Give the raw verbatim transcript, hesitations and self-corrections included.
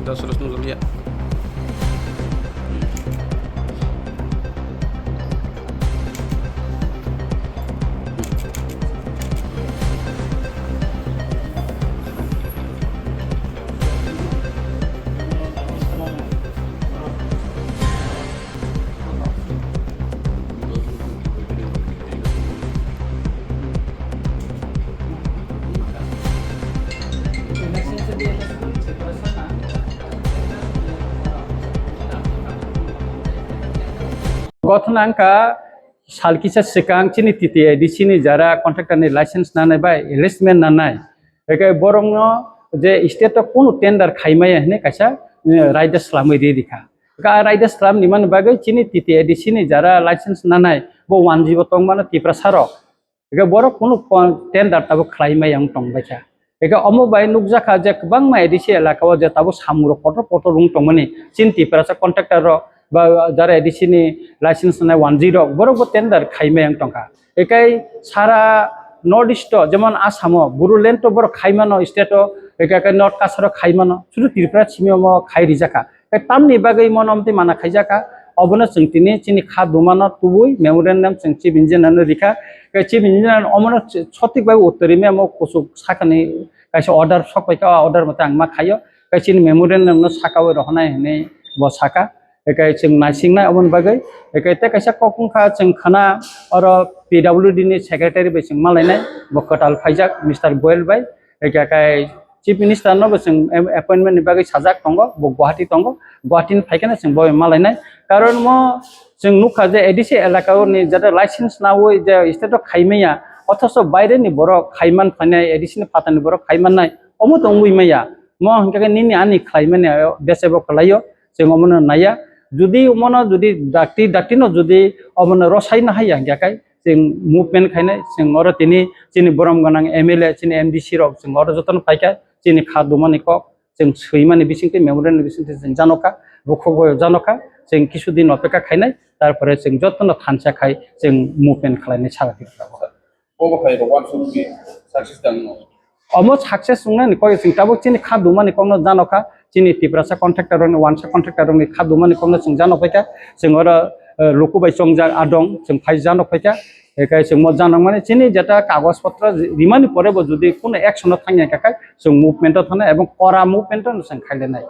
Dos terus nunggu lihat. Gothona wngkha sal kisa swkang chini T T A D C ni jara contractor ni license nanai bai listment nanai. Eke borokno je state o kunu tender khaimaya hinwi kaisa, eh, raida slamwi ri rikha. Eke a raida slam ni mani bagwi chini T T A D C ni jara license nanai bo one G bo tongmano Tiprasa rok. Eke borok kunu kon-, tender tabuk khlaimaya wng tongbaikha. Eke omo bai nukjakha je kwbangma A D C elaka o je tabuk samung rok kotor kotor wng tongmani chini Tiprasa contractor rok ba jara A D C ni license nanai one G rok borok bo tender khaimaya wng tongkha. Ekai sara North East o, jemon Assam o, Bodoland o borok khaimano state o, ekai, ekai North Cachar o khaimano, sudu Tripura simi omo khai rijakha. Ekai tamni bagwi mono amtwi mana khaijakha, obono chwng tini chini kha dumano tubui memorandum chwng Chief Engineer no rikha. Ekai Chief Engineer omono sothik bai uttor rimwi omo kuchuk sakani kaisa order sok paikha, o order mote ang ma khaio. Ekai chini memorandum no saka o rohonai hinwi bo saka. Ekai chwng naisingnai oboni bagwi. Ekai tei kaisa kok wngkha chwng khana oro P W D ni secretary bai chwng malainai, bo kwtal phaijak Mister Goel bai. Ekai kai Chief Minister no bo chwng em-, appointment ni bagwi sajak tongo, bo Guwahati tongo. Guwahati ni phaikhe no chwng bo bai malainai. Karon mo chwng nukha je A D C elaka ni jata license nawi je state o khaimaya, othoso baire ni borok khaiman phainai, A D C ni phatar ni borok khaiman nai, omo to wngwi maya. Mo hwnkhe nini ani khlaimani ayo, bese bo kwlaio. Chwng omono naiya. Judi omono judi dakti, dakti no judi omono rwsai no haiya hwnkhe kai chwng movement khainai, chwng oro tini chini borom gwnang M L A, chini M D C rok chwng oro jotono phaikha, chini kha dumani kok chwng swimani bisingtwi, memorandum ni bisingtwi chwng janokha, bukhuk bai janokha, chwng kisu din opekha khainai, tarpore chwng jotono thansa khai chwng movement khlainai sara Tripura o. Obo hai rok uansukmani success tangno. Omo success wngnani kok chwng tabuk chini kha dumani kokno janokha, chini Tiprasa contractor rokni, wansa contractor rokni kha dumani kokno chwng janokpaikha, chwng oro, eh, luku bai chongjak adong, chwng phai janokpaikha, ekai chwng mo janokmani chini jeta kagoj potro rimani pore bo judi kuno action o thangya khe kai chwng movement o thana ebong kora movement o chwng khailainai.